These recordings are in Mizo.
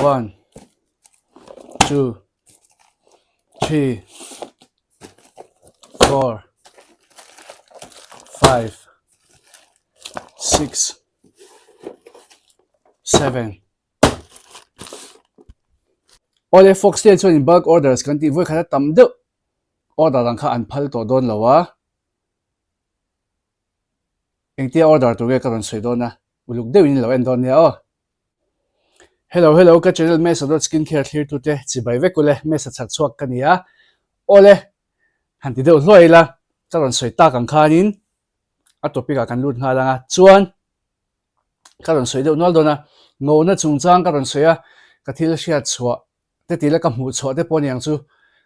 One, two, three, four, five, six, seven. Awle Foxtel chuan in bulk orders kan tih vawi khat a tam deuh order ang kha an phal tawh dawn lo a. Engtia order tur nge ka rawn sawi dawn a, uluk deuhin in lo en dawn nia aw. Hello hello ka channel Mesa dot skin care thlir tute chibai vek ule Mesa chhak chhuak ka ni a. Awle han ti deuh hluai ila ka rawn sawi tak ang khanin a topic ah kan lut nghal ang a chuan ka rawn sawi deuh nual dawn a, ngona chungchang ka rawn sawi a, ka thil hriat chhuah te tih leh ka hmuh chhuah te pawh aniang chu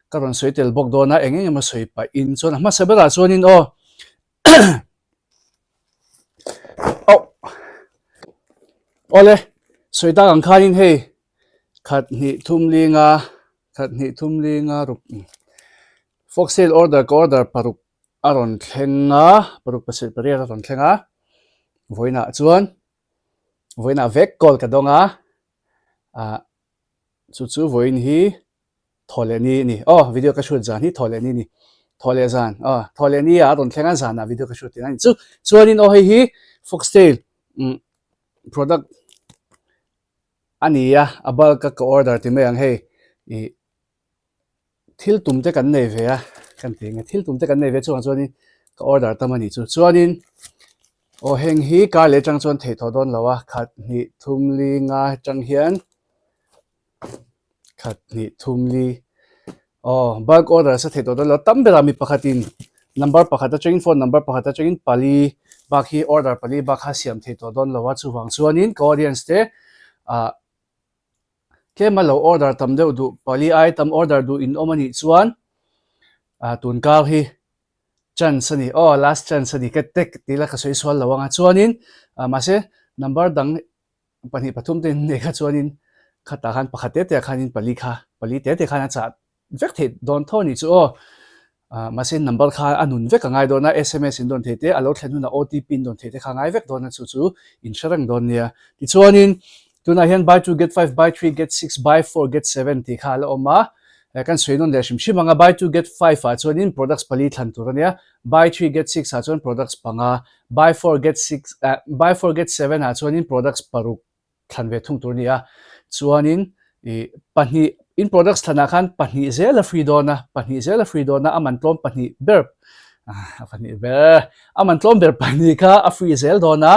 ka rawn sawi tel bawk dawn a, eng eng emaw sawi pahin chuan a hmasa berah chuanin aw oh awle sawi tak ang khanin hei khat hnih thum linga khat hnih thum linga ruk foxtail order ka order paruk a rawn thleng a paruk pasarih pariat a rawn thleng a vawiinah chuan vawiinah vek call ka dawng a ah chu chu vawiin hi thaw leh ni a ni aw video ka shoot zan hi thaw leh ni a ni thaw leh zan aw thaw leh ni ah a rawn thleng a zanah video ka shoot tih a ni chu chuanin aw hei hi foxtail umm product a ni a a bulk a ka order ti mai ang hei ih. Thil tum te kan nei ve a, kan ti eng e, thil tum te kan nei ve chungah chuanin ka order tam a nih chu. Chuanin aw heng hi kar leh atang chuan theih tawh dawn lo a, khat hnih thum li nga atang hian khat hnih thum li aw bulk order sa theih tawh dawn lo a, tam berah mi pakhatin number pakhat atangin phone number pakhat atangin pali bak hi order pali bak kha siam theih tawh dawn lo a, chuvang chuanin ka audience te ah. Tlem a lo order tam deuh duh, pali ai tam order duh in awm a nih chuan ah tun kar hi chance a ni, aw last chance a ni ka tek tih la ka sawi sual lo ang a, chuanin ah mahse number dang pahnih pathum te in nei kha chuanin khatah khan pakhat te te ah khanin pali kha pali te te khan a chah vek theih dawn tho a nih chu aw. Ah mahse number kha a nun vek a ngai dawn a, sms in dawn thei te, a lo thlen hunah OTP in dawn thei te kha a ngai vek dawn a, chu chu in hre reng dawn nia. Tichuanin tunah hian buy two get five, buy three get six, buy four get seven tih kha a la awm a, kan sawi nawn leh hrim hrim ang a, buy two get five ah chuanin products pali thlan tur a nia, buy three get six ah chuan products panga, buy four get six, buy four get seven ah chuanin products paruk thlan ve thung tur a ni a, chuanin ih pahnih in products thlanah khan pahnih zel a free dawn a, pahnih zel a free dawn a, a man tlawm pahnih ber a pahnih ber a man tlawm ber pahnih kha a free zel dawn a,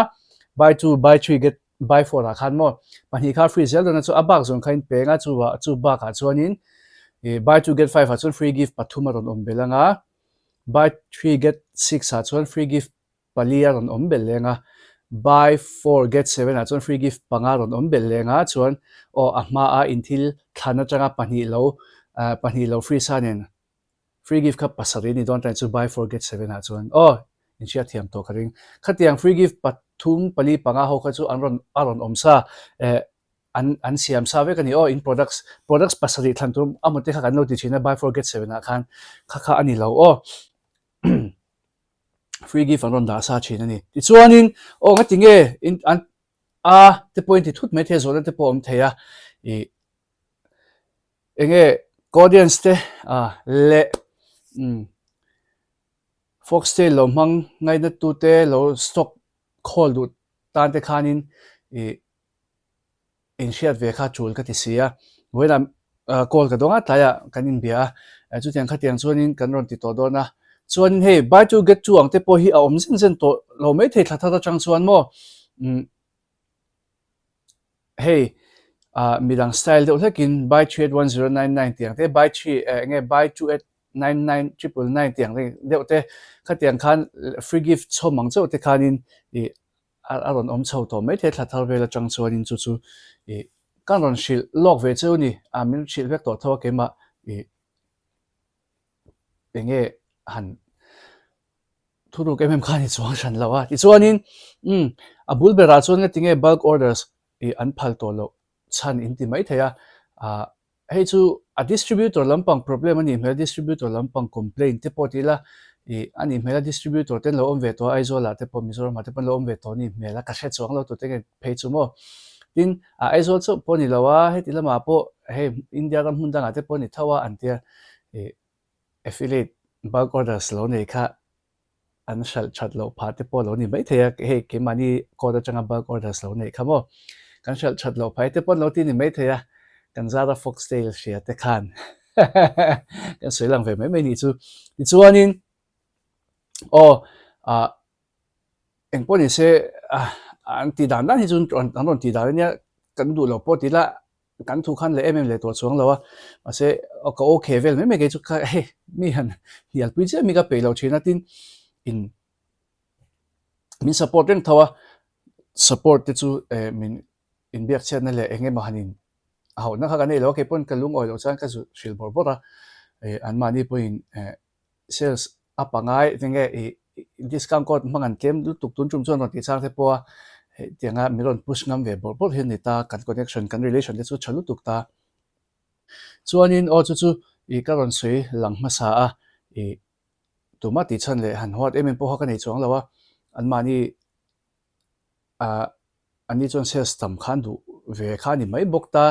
buy two buy three get buy four ah khan maw pahnih kha a free zel dawn a chu a bak zawn kha in peng a chu ah chu bakah chuanin ih buy two get five ah chuan free gift pathum a rawn awm belh ang a, buy three get six ah chuan free gift pali a rawn awm belh leng a, buy four get seven ah chuan free gift panga a rawn awm belh leng a, chuan aw a hma a in thil thlan atanga pahnih lo ah pahnih lo free sa nen free gift kha pasarih a ni dawn tain chu buy four get seven ah chuan aw in hriat thiam tawh ka ring. Khatiang free gift pathum pali panga ho kha chu an rawn a rawn awm sa eh an an siam sa vek a ni aw in products products pasarih thlan tur a mawte kha kan lo ti thin a buy four get seven ah khan kha kha a ni lo aw. free gift an rawn dah sa thin a ni. Tichuanin aw nga tinge in an a te pawh in ti thut mai thei a zawhna te pawh a awm thei a ih enge audience te ah leh umm foxtail lo hmang ngaina tute lo stock khawl duh tan te khanin ih inhriat ve kha tul ka ti si a, vawiinah call ka dawng a tlaiah kan inbia a, chutiang khatiang chuanin kan rawn ti tawh dawn a, chuanin hei buy two get two ang te pawh hi a awm zen zen tawh lo maithei thla thar atang chuan maw umm hei ah midang style deuh hlekin buy three eight one zero nine nine tih ang te buy three eh enge buy two eight nine nine triple nine tih ang deuh te khatiang khan free gift chhawm ang chauh te khanin ih a rawn awm chho tawh mai thei thla thar vel atang chuanin chu chu ih kan rawn hrilh lawk ve cheu ni a min hrilh vek tawh tho a keimah ih enge han thuruk em em kha ni chuang hran lo a tichuanin umm a bul berah chuan nga tinge bulk orders ih an phal tawh loh chhan in ti mai thei a ah Hei chu a distributor lampang problem a nih hmel a, distributor lampang complaint te pawh ti ila ih a nih hmel a, distributor te an lo awm ve tawh a, Aizawl ah te pawh Mizoram ah te pawh an lo awm ve tawh a nih hmel a, ka hre chuang lo tute nge phei chu maw. Tin, a Aizawl chauh pawh ni lo a, heti lamah pawh hei India ram hmun dangah te pawh ni tho a an tia ih affiliate bulk orders lo nei kha an hralh that loh phah te pawh lo ni maithei a, hei keimahni code atanga bulk orders lo neih kha maw kan hralh that loh phah te pawh an lo ti ni maithei a, kan zara foxtail hria te khan kan sawi lang ve mai mai nih chu. Tichuanin aw ah eng pawh ni se an tih dan dan hi chu an rawn tih dan ania kan duh lo pawh ti ila kan thu khan leh em em leh tawh chuang lo a mahse ka okay vel mai mai kei chu kha hei mi han hnialpui chiah mi ka peih lo thin a tin in min support reng tho a support te chu eh min inbiak chhiatna leh eng emaw han in a hauhna kha ka nei lo a kei pawn ka lungawi loh chuan ka zut hrilh bawrh bawrh a eh anmahni pawhin eh sales a pangai enge ih discount code hmang an tlem lutuk tun tum chuan rawn tih chang te pawh a hei tianga min rawn push ngam ve bawrh bawrh hi a ni ta kan connection kan relation te chu tha lutuk ta. Chuanin aw chu chu ih ka rawn sawi lang hmasa a ih tumah tih chhan leh han huat em em pawh kha ka nei chuang lo a anmahni ah anni chuan sales tam khan duh ve kha a ni mai bawk ta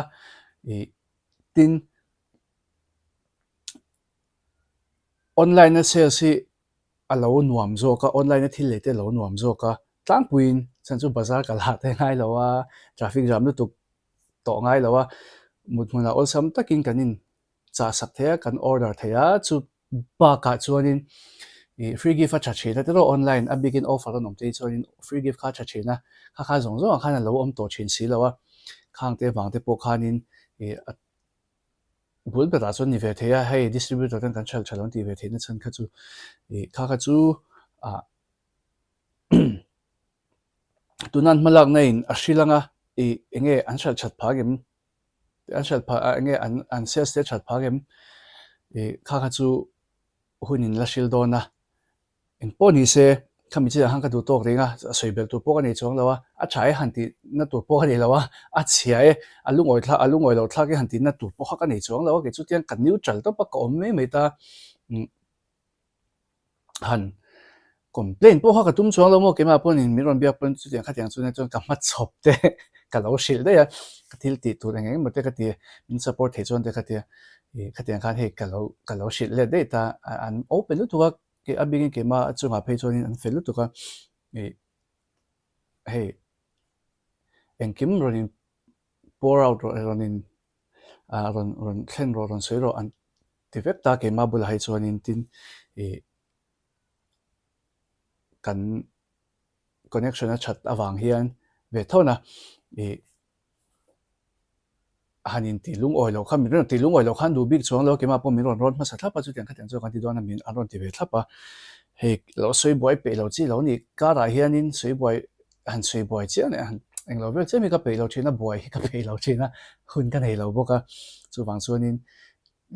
ih tin Online a sales hi a lo nuam zawk a, online a thil lei te a lo nuam zawk a, tlangpuiin chhan chu bazar kal hah te ngai lo a, traffic jam lutuk tawh ngai lo a, mut hmunah awlsam takin kan in chah sak thei a, kan order thei a, chu bakah chuanin ih free gift a tha thin a tiraw online a bikin offer an awm te hi chuanin free gift kha a tha thin a, kha kha zawng zawngah khan a lo awm tawh thin si lo a, khang te vang te pawh khanin ih a bul berah chuan ni ve thei a, hei distributor ten kan hralh tha lo an tih ve theihna chhan kha chu ih kha kha chu ah tuna an hmalakna in a hrilh anga ih eng nge an hralh that phah ngem an hralh phah ah eng nge an an sales te that phah ngem ih kha kha chu hun in la hrilh dawn a. Eng pawh ni se, khami chiah khan ka duh tawk reng a, a sawi belh tur pawh ka nei chuang lo a, a tha e han tih na tur pawh ka nei lo a, a chhia e, a lungawi thlak a lungawi loh thlak e han tih na tur pawh kha ka nei chuang lo a, kei chu tiang ka neutral tawp a ka awm mai mai ta, umm han complain pawh kha ka tum chuang lo maw keimah pawhin min rawn biak pawn chutiang khatiang chu nia chuan ka hmachhawp te ka lo hrilh daih a, ka thil tih tur eng eng emaw te ka ti min support thei chuan te ka tia ih khatiang khan hei ka lo ka lo hrilh let daih ta an open lutuk a. Kei a bikin keimah a chungah phei chuanin an fel lutuk a, ih hei engkim rawn in pour out rawh rawn in ah rawn rawn thlen rawh rawn sawi rawh an ti vek ta keimah bulah hi chuanin tin ih kan connection a that avang hian ve tho na ih han in tih lungawi loh kha min rawn tih lungawi loh khan duh bik chuang lo keimah pawh min rawn rawn hmasa thlap a chutiang khatiang chu kan ti dawn a min an rawn ti ve thlap a hei lo sawi buai peih lo chi lo ni karah hianin sawi buai han sawi buai chiah leh han englo vel chiah mi ka peih lo thin a buai hi ka peih lo thin a hun ka nei lo bawk a chuvang chuanin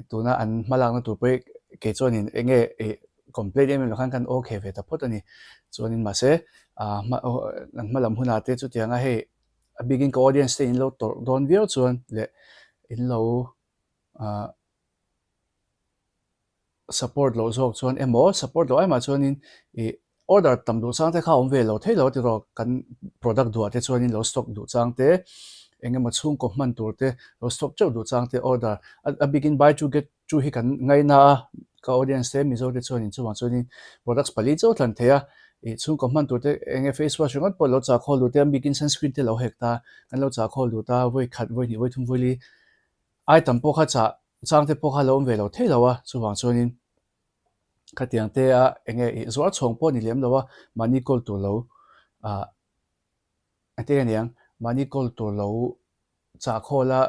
tuna an hmalakna tur pawh hi kei chuanin eng nge ih complaint em em lo khan kan okay ve ta phawt a ni chuanin mahse ah hma an hma lam hunah te chutianga hei A bikin ka audience te in lo tawrh dawn viau chuan leh in lo ah support loh zawk chuan emaw support loh aimah chuanin ih order tam duh chang te kha a awm ve lo thei lo a tiraw kan product duah te chuanin lo stock duh chang te eng emaw chhungkaw hman tur te lo stock teuh duh chang te order a bikin buy two get Chu hi kan ngaina a, ka audience te Mizo te chuanin chuvang chuanin products pali chauh thlan thei a, ih chhungkaw hman tur te eng nge face wash ringawt pawh lo chah khawl duh te a bikin sunscreen te lo hek ta, kan lo chah khawl duh ta, vawi khat, vawi hnih, vawi thum, vawi li item pawh kha chah chang te pawh kha lo awm ve lo thei lo a, chuvang chuanin khatiang te a eng nge ih zuar chhawng pawh ni lem lo a, mahni kawl tur lo ah engtin nge niang mahni kawl tur lo chah khawl a.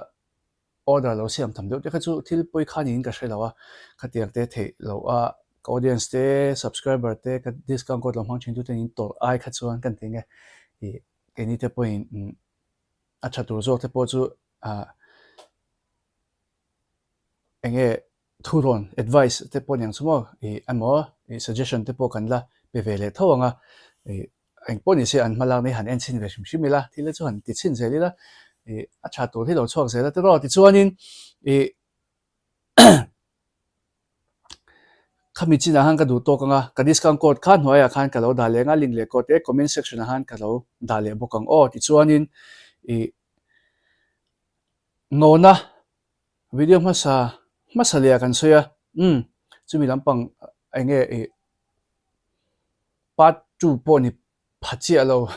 Order lo siam tham deuh te kha chu thil pawi kha niin ka hre lo a, khatiang te theih loh a, ka audience te, subscriber te, ka discount code lo hmang thin tute in tawrh ai kha chuan kan ti nge ih keini te pawhin a tha tur zawk te pawh chu ah eng nge thurawn advice te pawh niang chu maw ih emaw ih suggestion te pawh kan la pe ve leh tho ang a ih Eng pawh ni se an hmalak ni han en chhin ve hrim hrim ila, thil te chu han ti chhin zel ila, ih a tha tur hi lo chhuak zel a tiraw tichuanin ih khami chinah khan ka duh tawk ang a, ka discount code kha hnuaiah khan ka lo dah leh ang a, link leh code te comment section ah khan ka lo dah leh bawk ang aw tichuanin ih. Ngawna video hmasa hmasa leh ah kan sawi a, umm chumi lampang eng nge ih part 2 pawh ni pha chiah lo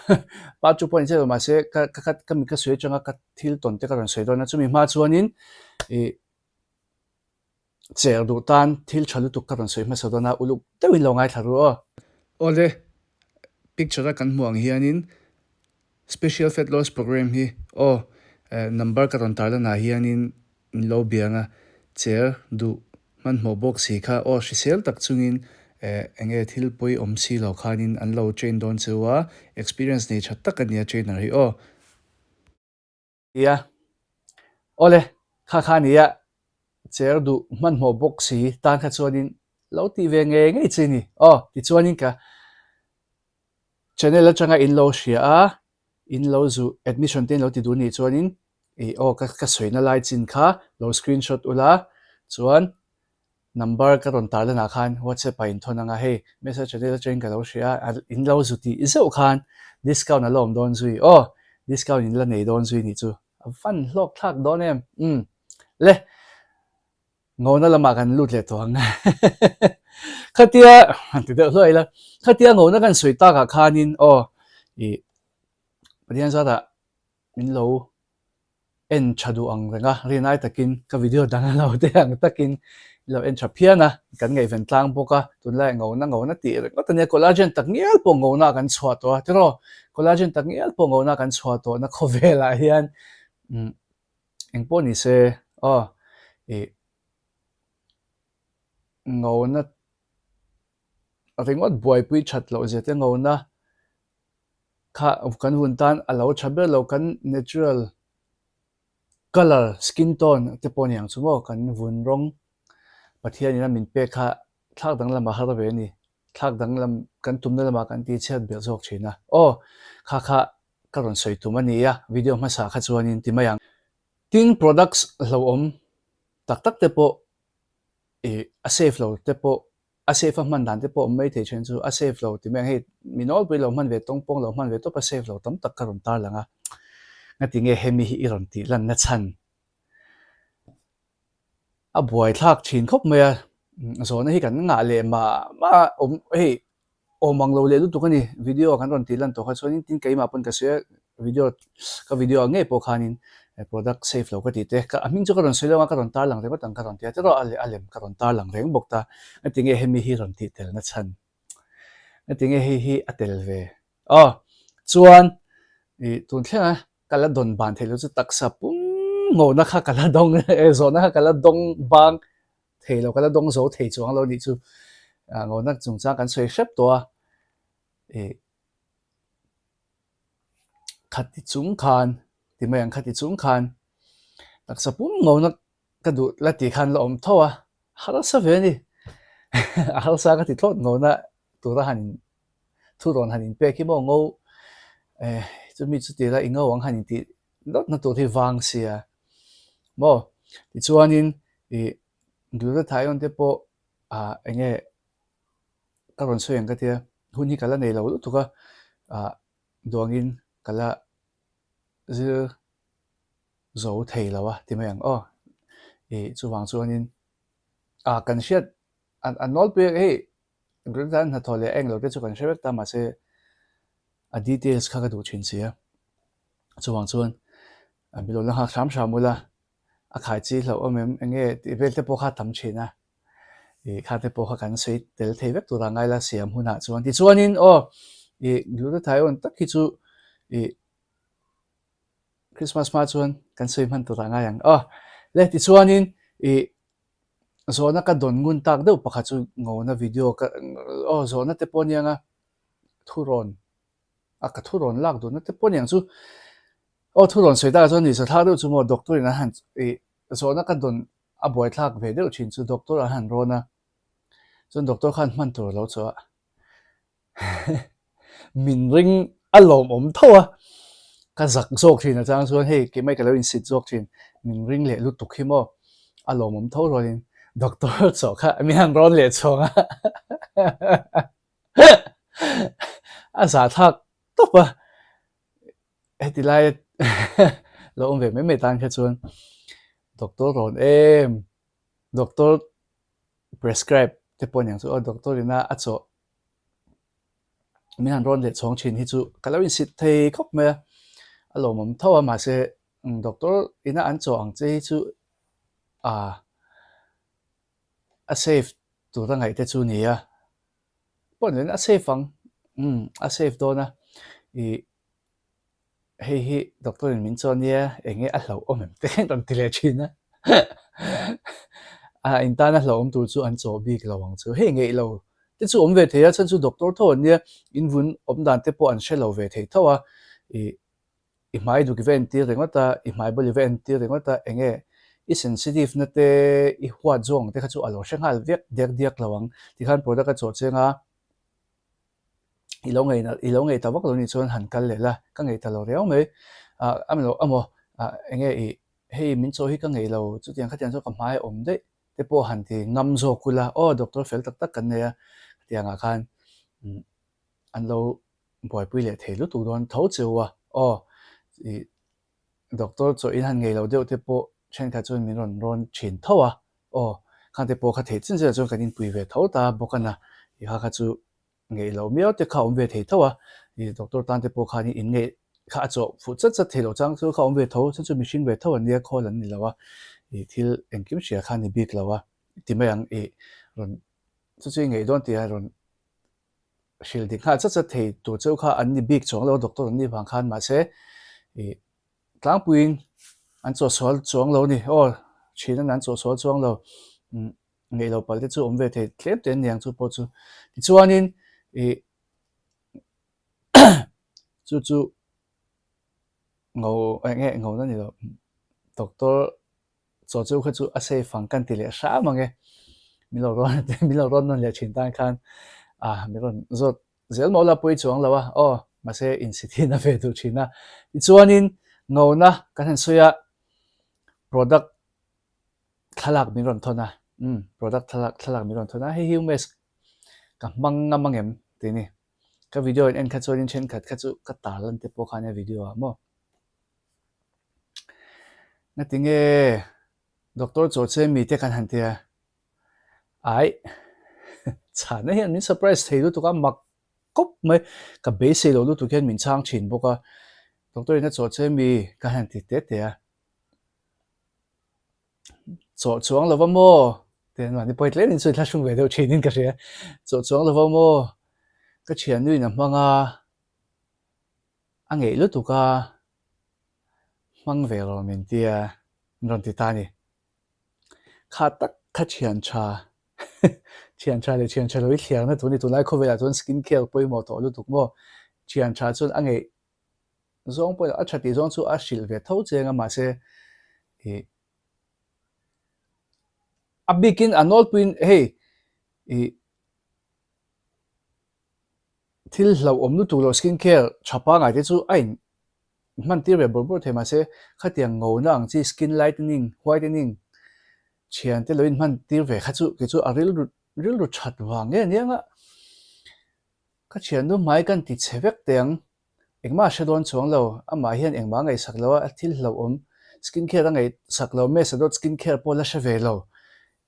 part 2 pawh ni chiah lo mahse ka ka ka mi ka sawi atanga ka thil tawn te ka rawn sawi dawn a chumi hma chuanin ih cher duh tan thil tha lutuk ka rawn sawi hmasa dawn a uluk deuhin lo ngaithla ru aw. Awle picture a kan hmuh ang hianin Special Fat Loss Programme hi aw number ka rawn tar lanah hianin in lo biang a, chair duh hmanhmawh bawk si kha aw hrisel tak chungin eng nge thil pawi awm si lo khanin an lo train dawn cheu a, experience nei tha tak a nia trainer hi aw. Nia, awle kha kha nia chair duh hmanhmawh bawk si tan kha chuanin lo tih ve ngei ngei chi ni aw tichuanin ka Channel atanga in lo hria a, in lo zu admission te in lo ti duh nih chuanin ih aw ka ka sawina lai chin kha lo screenshot ula chuan number ka rawn tar lanah khan whatsapp ah in thawn anga hei message channel atangin ka lo hria a in lo zu tih zeuh khan discount a la awm dawn zui aw discount in la nei dawn zui nih chu a van hlawk thlak dawn em umm le. Ngawna lamah kan lut leh tawh ang. Khatia, han ti deuh hluai ila, khatia ngawna kan sawi takah khanin aw ih Pathian zatah min lo en tha duh ang reng a, rinai takin ka video dang a lo te ang takin min lo en tha phian a, kan ngaihven tlang bawk a, tunlaiah ngawna ngawna tih ringawt a nia, collagen tak ngial pawh ngawna kan chhuah tawh a, tiraw? Collagen tak ngial pawh ngawna kan chhuah tawhna khawvelah hian umm Engpawh ni se aw ih ngona ringawt buaipui that loh zia te ngona kha kan hun tan a lo tha ber lo kan natural colour skin tone te pawh a ni ang chu maw kan vun rawng Pathian in a min pek kha thlak danglam a har ve a ni thlak danglam kan tumna lamah kan tih chhiat belh zawk thin a aw kha kha ka rawn sawi tum a ni a, video hmasa kha chuanin ti mai ang. Tin products hlauhawm tak tak te pawh ih a safe lo te pawh a safe a hman dan te pawh awm mai thei then chu a safe lo ti mai ang hei mi nawlpui lo hman ve tawng pawng lo hman ve tawp a safe lo tam tak ka rawn tar lang a ngati nge hemi hi i rawn tih lanna chhan a buaithlak thin khawp mai a zawhna hi kan ngah leh mah mah awm hei awm ang lo leh lutuk a ni video ah kan rawn tih lan tawh kha chuanin tin keimah pawn ka sawi a video ka video ah ngei pawh khanin product safe lo ka tih te ka a hming chu ka rawn sawi lo ang a ka rawn tar lang ringawt ang ka rawn ti a tiraw a lem ka rawn tar lang reng bawk ta engtinge hemi hi rawn tih tel na chhan engtinge hei hi a tel ve aw chuan ih tun thlenga ka la dawn ban theih loh chu taksa pum ngawhna kha ka la dawng zawhna kha ka la dawng bang thei lo ka la dawng zo thei chuang lo nih chu ngawhna chungchang kan sawi hrep tawh a ih khati chung khan ti mai ang khati chung khan taksa pum ngawhna ka duh la tih khan la awm tho a harsa ve a ni a harsa ka ti thlawt ngawhna tura han thu rawn han inpek hi maw ngo eh chumi chu tira i ngo ang han intih dawtna tur hi vang sia maw tichuanin ih glutathione te pawh ah eng nge ka rawn sawi ang ka tia hun hi ka la nei lo lutuk a ah duangin ka la zir zo thei lo a ti mai ang aw ih chuvang chuanin ah kan hriat an nawlpui a hei Glutathione hnathawh leh a englo te chu kan hre vek ta mahse a details kha ka duh thin si a chuvang chuan a bilo la nghak hram hram ula a khai chi hlauh awm em eng nge tih vel te pawh kha a tam thin a ih kha te pawh kha kan sawi tel thei vek tura ngai la siam hunah chuan tichuanin aw ih glutathione tak hi chu ih Christmas hma chuan kan sawi hman tura ngai ang aw le tichuanin ih Zawhna ka dawn ngun tak deuh pakhat chu ngawna video ka aw zawhna te pawh aniang a thurawn a ka thurawn lak duhna te pawh aniang chu aw thurawn sawi takah chuan nuihzathlak deuh chu maw doctor in an han ih zawhna ka dawn a buaithlak ve deuh thin chu doctor an han rawn a chuan doctor khan hman tur a lo chhuah a. Min ring a lawmawm tho a, ka zak zawk thin atang chuan hei keimah ka lo insit zawk thin, min ring leh lutuk hi maw a lawmawm tho rualin doctor chawh kha min han rawn leh chhawng a a zahthlak tawp a, heti laia lo awm ve mai mai tan kha chuan. Doctor rawn em doctor prescribe te pawh aniang chu aw doctor ina a chawh min han rawn leh chhawng thin hi chu ka lo insit thei khawp mai a, a lawmawm tho a mahse doctor ina an chawh ang che hi chu ah a safe tur a ngaih te chu ni a, pawh ni lovin a safe ang umm a safe dawn a ih hei hi doctor in min chaw nia eng nge a hlauhawm em te khan rawn ti leh thin a a in tana hlauhawm tur chu an chaw bik lo ang chu hei ngeih lo te chu awm ve thei a chhan chu doctor tho an nia in vun awm dan te pawh an hre lo ve thei tho a ih i hmai duk i va entir ringawt a i hmai bawlh i va entir ringawt a eng nge i sensitive na te i huat zawng te kha chu a lo hre nghal vek diak diak lo ang tikhan product a chawh cheng a. I lo ngei i lo ngei ta vak lo nih chuan han kal leh la, ka ngei ta lo riau mai. Ah a lo amaw ah eng nge ih hei min chaw hi ka ngei lo chutiang khatiang chuan ka hmai a awm daih te pawh han ti ngam zawk ula aw doctor fel tak tak kan nei a khatiangah khan an lo buaipui leh thei lutuk dawn tho cheu a aw ih Doctor chaw in han ngei lo deuh te pawh thenkhat chuan min rawn rawn thin tho a, aw khang te pawh kha theih chin zela chuan kan inpui ve tho ta bawk a na, i kha kha chu ngeih loh miau te kha awm ve thei tho a, i doctor tan te pawh khan in ngeih kha a chawh fuh chat chat thei loh chang chu kha awm ve tho, chhan chu mihring ve tho an nia khawl an ni lo a, i thil engkim hria kha ni bik lo a ti mai ang i rawn chu chu i ngeih dawn tih a rawn hrilh dik nghal chat chat thei tur cheu kha an ni bik chuang lo a, doctor an nih vang khan mahse ih tlangpuiin an chawhsual chuang lo a ni aw thian an chawhsual chuang lo umm ngeih lo palh te chu awm ve thei tlem te an ni ang chu pawh chu tichuanin ih chu chu ngo eng nge ngo na ni lo doctor Chaw chu kha chu a safe ang kan ti leh hram ang e. Min lo rawn min lo rawn nawn leh thin tan khan ah min rawn zawt zel maw la pawi chuang lo a aw mahse insithin a ve duh thin a. Tichuanin ngona kan han sawi a product thlalak min rawn thawn a umm product thlalak thlalak min rawn thawn a hei hi mask ka hmang ngam ang em tih a ni. Ka video in en kha chuanin thenkhat kha chu ka tarlan te pawh khan a video ah maw. Ngatinge doctor chaw che mite kan han tia aih chhana hian min surprise thei lutuk a mak kawp mai ka beisei lo lutuk hian min chhang thin bawk a doctor in a chaw che mi ka han ti te te a chaw chuang lova maw te an mahni pawi tlem in chu thlahrung ve deuh thin in ka hria chaw chuang lova maw ka thiannu in a hmang a. A ngeih lutuk a, hmang ve rawh min tia min rawn ti ta a ni. Kha tak kha thian tha, thian tha leh thian tha lo i thliarna tur a ni. Tunlai khawvelah chuan skin care pawimawh tawh lutuk maw? Thian tha chuan a ngeih zawng pawh a tha tih zawng chu a hrilh ve tho cheng a mahse ih a bikin a nawlpuiin hei ih Thil hlauhawm lutuk loh skin care tha pangai te chu a in hman tir ve bawrh bawrh thei mahse khatiang ngona ang chi skin lightening, whitening thian te lo in hman tir ve kha chu kei chu a rilru rilru that vang nge aniang a ka thiannu hmai kan ti chhe vek teh ang. Engmah a hre dawn chuang lo, amah hian engmah a ngaihsak lo a, thil hlauhawm skin care a ngaihsak lo, Mesa dawt skin care pawh la hre ve lo,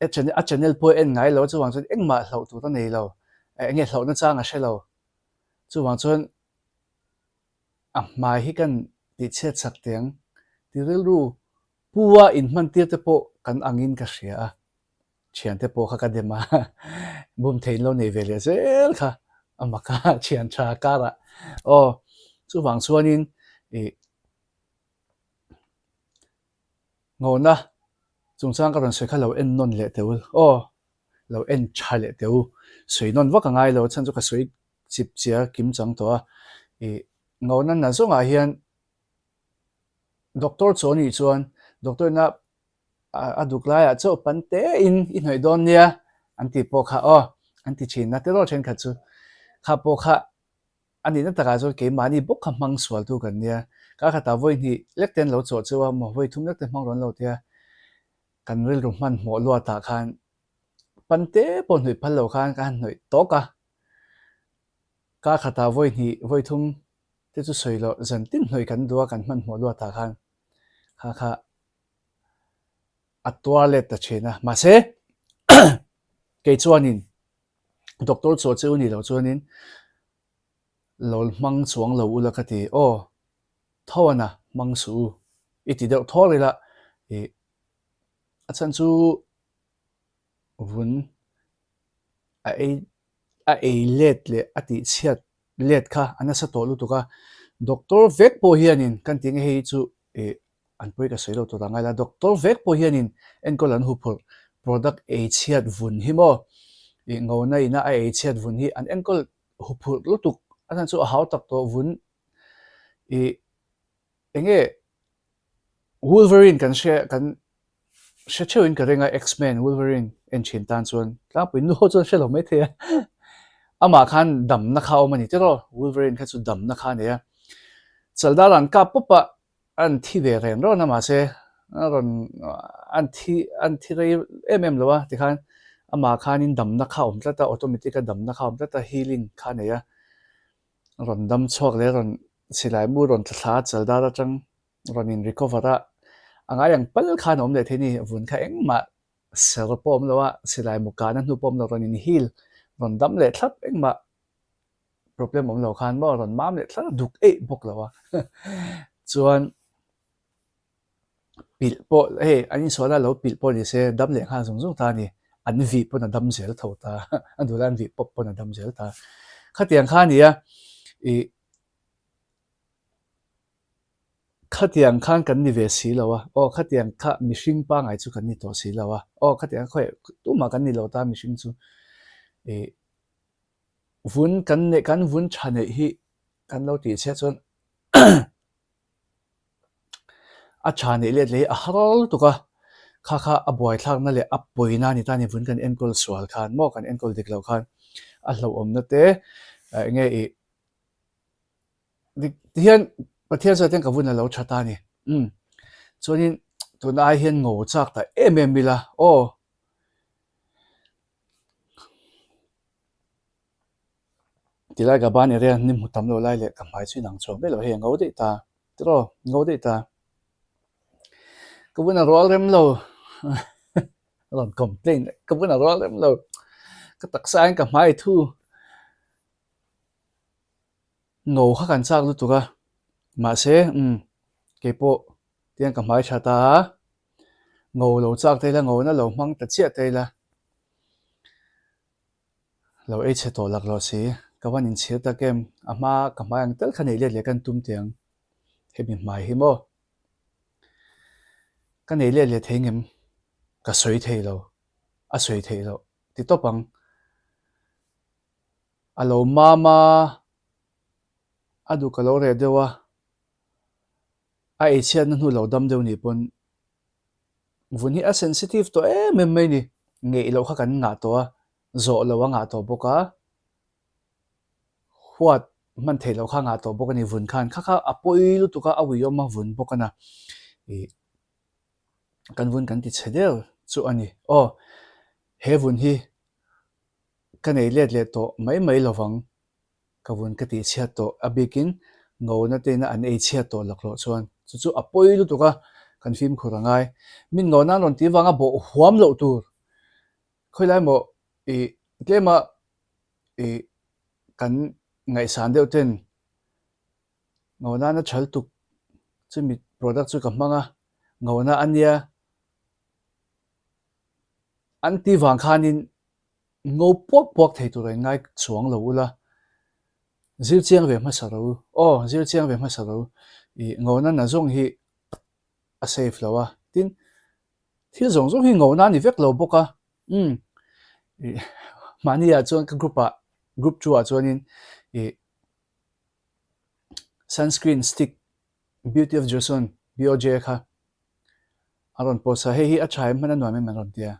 a channel a channel pawh a en ngai lo a, chuvang chuan engmah hlauh tur a nei lo, eng nge hlauhna chang a hre lo, chuvang chuan a hmai hi kan tihchhiat chak teh ang ti rilru pu a inhman tir te pawh kan angin ka hria a. Thiante pawh kha ka dem a, bum thei in lo nei ve leh zel kha a mak a, thian tha karah aw chuvang chuanin ih ngawhna chungchang ka rawn sawi kha lo en nawn leh teh u aw lo en tha leh teh u sawi nawn vak a ngai lo chhan chu ka sawi chip chiar kim chang tawh a ih ngawhna na zawngah hian doctor chaw nih chuan doctor ina a duk laiah chauh pan tein i hnawih dawn nia an tih pawh kha aw an ti thin a tiraw thenkhat chu kha pawh kha a nihna takah chuan keimahni bawk kha hmang sual tu kan nia kar khatah vawi hnih lek te an lo chawh cheu a maw vawi thum lek te hmang rawn lo tia kan rilru hmanhmawh luatah khan pan te pawh hnawih phal lo khan ka han hnawih tawk a kar khatah vawi hnih vawi thum te chu sawi loh zan tin hnawih kan duh a kan hmanhmawh luatah khan kha kha. A tuar let ta thin a. Mahse, kei chuanin doctor chhuah che u nih loh chuanin lo hmang chuang lo ula ka ti. Aw, tho a na, hmang suh u. I ti deuh thawr ila, ih, a chhan chu vun a ei a ei let leh a tih chhiat let kha a nasa tawh lutuk a. Doctor vek pawh hianin kan ti nge hei chu ih an pawi ka sawi lo tur a ngai la, doctor vek pawh hianin enkawl an huphurh product ei chhiat vun hi maw ih ngona ina a ei chhiat vun hi an enkawl huphurh lutuk a chhan chu a hau tak tawh vun ih enge Wolverine kan hria kan hre theuhin ka ring a X-Men Wolverine en thin tan chuan tlangpui nu ho chuan hre lo mai thei a amah khan damna kha a awm a ni tiraw Wolverine kha chu damna kha a nei a chaldar an kap pawp a an thi ve reng rawn a mahse a rawn an thi an thi rei em em lo a tikhan amah khanin damna kha a awm tlat a automatic a damna kha a awm tlat a healing kha a nei a rawn dam chhuak leh rawn silai mu rawn tla thla a chaldar atang rawn in recover a a ngai ang pal khan a awm leh thei a ni vun kha engmah ser pawh a awm lo a silai mu kahna hnu pawh a awm lo rawn in heal rawn dam leh thlap engmah problem awm lo khan maw rawn mam leh thlap a duk eih bawk lo a chuan pilh pawh hei an insual a lo pilh pawh ni se dam leh nghal zung zung ta a ni an vih pawn a dam zel tho ta a duh lai an vih pawp pawn a dam zel ta khatiang kha a ni a ih Khatiang khan kan ni ve si lo a, aw khatiang kha mihring pangai chu kan ni tawh si lo a, aw khatiang khawi tumah kan ni lo ta mihring chu ih vun kan neih kan vun tha neih hi kan lo tih chhiat chuan a tha neih let leh hi a har lutuk a, kha kha a buaithlakna leh a pawina a ni ta a ni vun kan enkawl sual khan maw kan enkawl dik loh khan a hlauhawmna te eng nge ih. Dik ti hian Pathian zawt hian ka vun a lo tha ta a ni. Umm. Chuanin tuna ai hian ngo chak ta em em ila aw. Tilai ka ban area ni hmu tam lo lai leh ka hmai chu inang chhuak vek lo hei a ngo daih ta. Tiraw ngo daih ta. Ka vun a rual rem lo. A rawn complain ka vun a rual rem lo. Ka taksa hian ka hmai thu. Ngo kha kan chak lutuk a, mahse umm keipawh tiang ka hmai tha ta a, ngo lo chak ta ila ngo na lo hmang ta chiah ta ila, lo ei chhe tawh lak loh si, ka van inchhir tak em, a hma ka hmai ang tal kha nei let leh kan tum teh ang, hemi hmai hi maw ka nei let leh thei ngem ka sawi thei lo, a sawi theih loh ti tawp ang. A lo mam a, a duk a lo reh deuh a, a eichhiatna hnu lo dam deuh nih pawn vun hi a sensitive tawh em em mai ni. Ngeih loh kha kan ngah tawh a, zawh loh a ngah tawh bawk a, huat hman theih loh kha a ngah tawh bawk a ni vun khan. Kha kha a pawi lutuk a, a uiawm a vun bawk a na. Ih kan vun kan ti chhe der chu a ni. Aw he vun hi Ka nei let leh tawh mai mai lovang, ka vun ka tih chhiat tawh a bikin ngona te ina an ei chhiat tawh laklawh chuan chu chu a pawi lutuk a, kan fimkhur a ngai. Min ngona an rawn tih vanga bawh huam loh tur khawilai maw ih tlema ih kan ngaihsan deuh ten ngona na thal tuk chumi product chu ka hmang a, ngona a nia An ti vang khanin ngo puak puak thei tur a inngai chuang lo ula, zir chiang ve hmasa ro u. Aw, zir chiang ve hmasa ro u. Ih, ngona na zawng hi a safe lo a, tin, thil zawng zawng hi ngona a ni vek lo bawk a. Umm, ih, mahni ah chuan ka group ah, group two ah chuanin ih, sunscreen stick Beauty of Joseon, BOJ, kha a rawn post a, hei hi a tha em hman a nuam em an rawn ti a,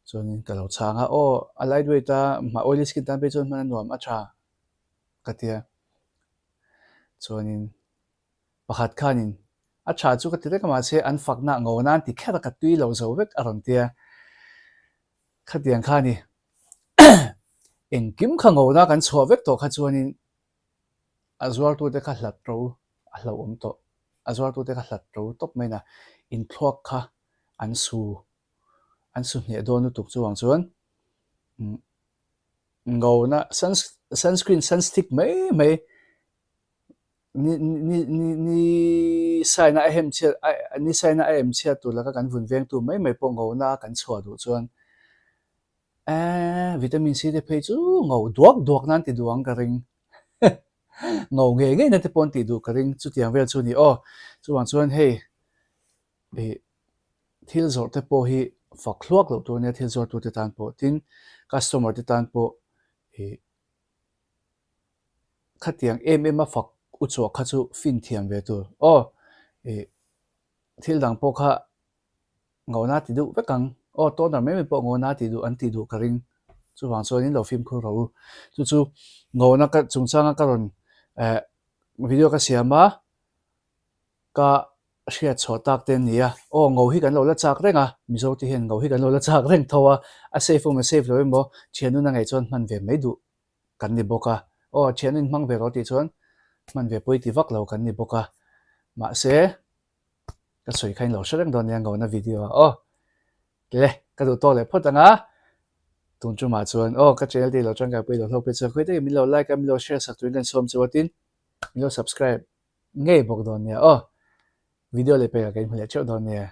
chuanin ka lo chhang a, aw a light weight a, hma oily skin tan phei chuan hman a nuam a tha ka ti a, chuanin pakhat khanin a tha chu ka ti vek a mahse an fakna ngo nan ti kher a ka tui lo zo vek a rawn ti a, khatiang kha a ni engkim kha ngona kan chhuah vek tawh kha chuanin A zuartute kha hlat ro a hlauhawm tawh. A zuartute kha hlat ro tawp mai na. Inthluak kha. an su an su hneh dawn lutuk chuvang chuan ngona sunscreen sunstick mai mai ni ni ni ni saina a hem chhiat ni saina a em chhiat tur laka kan vun veng tu mai mai pawh ngona kan chhuah duh chuan eee vitamin C te phei chu ngo duak duak nan ti duh ang ka ring ngo ngei ngei na te pawh an tih duh ka ring chutiang vel chu a ni aw chuvang chuan hei ih thil zawrh te pawh hi fak hluak loh tur a nia thil zawrh tute tan pawh tin customer te tan pawh ih khatiang em em a fak u chhuah kha chu fin thiam ve tur aw ih thil dang pawh kha ngona ti duh vek ang aw toner mai mai pawh ngona ti duh an tih duh ka ring chuvang chuan in lo fimkhur rawh u chu chu ngona ka chungchanga ka rawn eh video ka siam a ka hriat chhuah tak te an ni a, aw ngo hi kan lo la chak reng a, Mizo te hian ngo hi kan lo la chak reng tho a, a safe awm a safe lo emaw thianun a ngaih chuan hman ve mai duh kan ni bawk a, aw thianun hmang ve rawh tih chuan hman ve pawi ti vak lo kan ni bawk a, mahse ka sawi kha in lo hre reng dawn nia ngona video ah aw le ka duh tawk leh phawt ang a, tun tumah chuan aw ka channel te i lo tangkaipui lo hlawk phei chuan khawi takin min lo like a min lo share sak turin kan sawm chu a tin min lo subscribe. Ngei bawk dawn nia aw. Video leh pekah ka inhmu leh theuh dawn nia.